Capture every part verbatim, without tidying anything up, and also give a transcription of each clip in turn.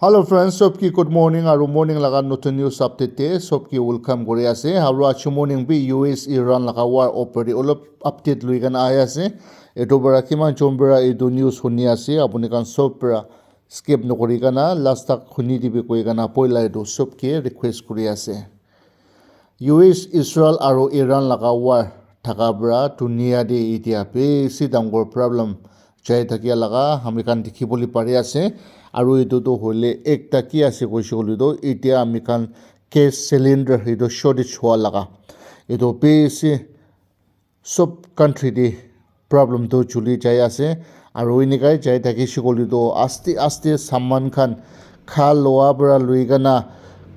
Hello friends, sob ki good morning aru morning laga notun news update te sob ki welcome kuri ase. Aru achi morning bi U S Iran laga war opor te olop update lui kena ahi ase. Etu para kiman jon para etu news huni ase, apuni khan sob para skip nokuri kena last tak huni dibi koi kena poila etu sob ki request kuri ase. U S Israel aru Iran laga war thaka para dunia te etia bishi dangor problem jai thakia laga ami khan dikhi bole pari ase. Aru etu tu hoile ekta ki ase koise koile tu etia ami khan gas cylinder etu shortage hua laga etu bishi sob country te problem tu chuli jai ase. Aru enika jai thakise koile tu aste aste saman khan kha loa para lui kena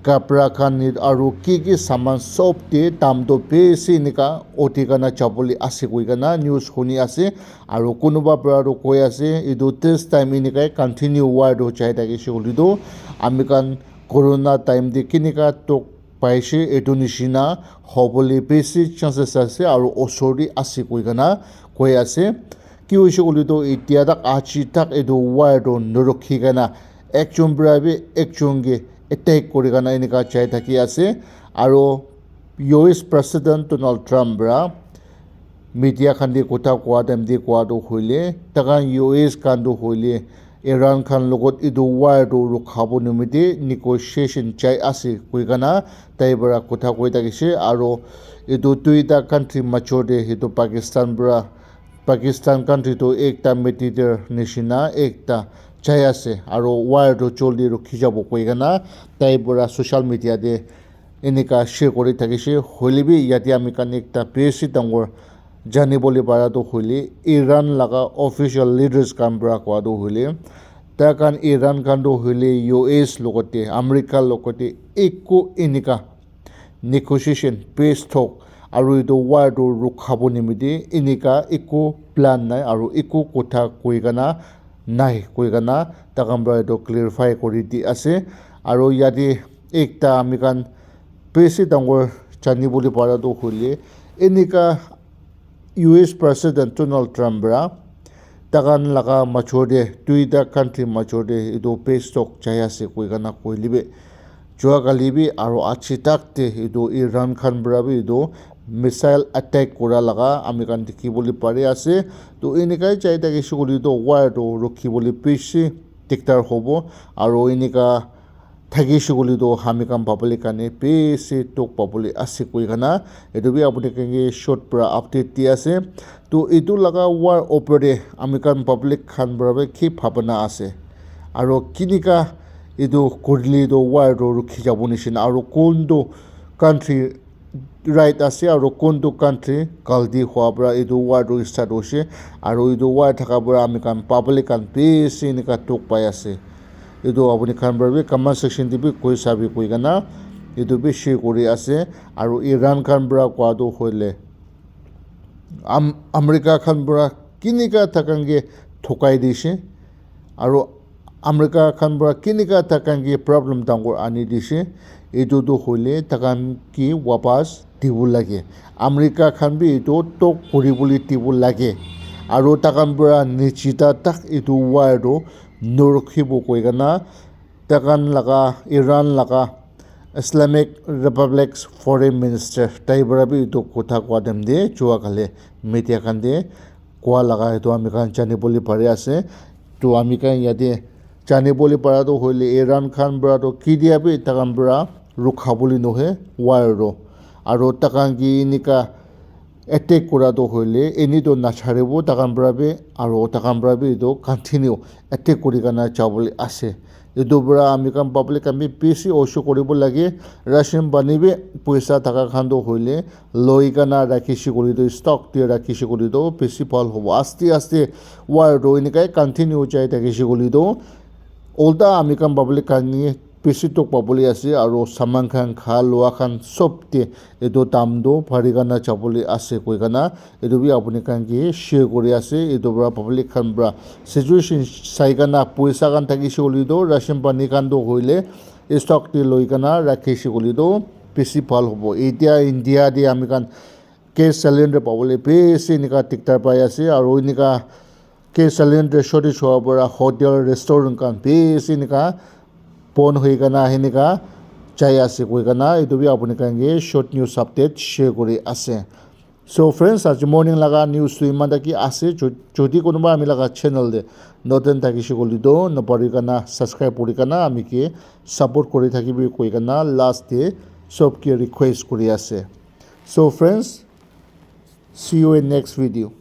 kapra khan ni aru ki ki saman sob te dam tu bishi enika uthi kena jabole ase koi kena news huni ase. Aru kunuba para tu koi ase etu this time enika continue war tu jai thakise koile tu ami khan corona time te kinika tok paise etu nishina hobole bishi chances ase aru osor te ase koi kena koi ase. Ki hoise koile tu etia tak aji tak etu war tu norokhi kena ekjon para bi ekjon ke attack kuri kena enika jai thaki ase. Aru U S President Donald Trump para media khan te kotha koa time te koa tu hoile takhan U S khan tu hoile Iran khan logot etu war tu rukhabo nimite negotiation jai ase koi kena tai para kotha koi thakise. Aru etu duita country major te etu Pakistan para Pakistan country tu ekta mediator nishina ekta jai ase aru war tu joldi rukhi jabo koi kena tai para social media te enika share kuri thakise. Hoile bi yate ami khan ekta bishi dangor jani bole para tu hoile Iran laga official leaders khan para koa tu hoile tai khan Iran khan tu hoile U S logote America logote eku enika negotiation peace talk aru etu war tu rukhabo nimite enika eku plan nai aru eku kotha koi kena nai koi kena takhan para etu clarify kuri di ase. Aru yate ekta ami khan bishi dangor jani bole para tu hoile enika U S President Donald Trump para takhan laga major te duita country major te etu peace talk jai ase koi kena koile bi jua kali bi aru aji tak te etu Iran khan para bi etu missile attack kura laga ami khan dikhi bole pari ase. To enika jai thakise koile tu war tu rukhi bole bishi dikdar hobo aru enika thakise koile tu ami khan public khan e bishi tok pabole ase koi kena etu bi apuni khan ke short para update di ase. To etu laga war opor te ami khan public khan para bi ki bhabana ase aru kinika etu kurile tu war tu rukhi jabo nishina aru kuntu country right ase aru kuntu country galti hua para etu war tu start hoise aru etu war thaka para ami khan public khan bishi enika tok pai ase. Etu apuni khan para bi comment section te bi koi sabi koi kena etu bi share kuri ase. Aru Iran khan para koa tu hoile Am America khan para kinika takhan ke thokai dise aru America khan para kinika takhan ke problem dangor ani dise. Etu tu hoile takhan ke wapas dibo lage. America khan bi etu tok kuri bole dibo lage aru takhan para nichita tak etu war tu norukhibo koi kena takhan laga Iran laga Islamic Republic's foreign minister tai para bi etu kotha koa time te jua khale media khan te koa laga etu ami khan jani bole pari ase. To ami khan yate jani bole para tu hoile Iran khan para tu ketia bi takhan para rukha bole nohoi war tu aru takhan ke enika attack kura tu hoile eni tu nacharibo takhan para bi aru takhan para bi etu continue attack kuri kena jabole ase. Etu para ami khan public khan bi bishi osho kuribo lage. Ration pani bi poisa thaka khan tu hoile loi kena rakhi se koile tu stock te rakhi se koile tu bishi bhal hobo. Aste aste war tu enika continue jai thaki se koile tu ulta ami khan public khan ni bishi tok pabole ase aru saman khan kha loa khan sob te etu dam tu bhari kena jabole ase koi kena etu bi apuni khan ke share kuri ase. Etu para public khan para situation sai kena poisa khan thaki se koile tu ration pani khan tu hoile stock te loi kena rakhi se koile tu bishi bhal hobo. Etia India te ami khan gas cylinder pabole bishi enika dikdar pai ase aru enika gas cylinder shortage hua para hotel restaurant khan bishi enika pon hoi kena henika jai ase koi kena etu bi apuni khan ke short news update share kuri ase. So friends, aji morning laga news tu iman taki ase. Jo- jodi konoba ami laga channel de notun thakishe koile tu nopari kena subscribe kuri kena ami ke support kuri thakibi koi kena last de sob ke request kuri ase. So friends, see you in next video.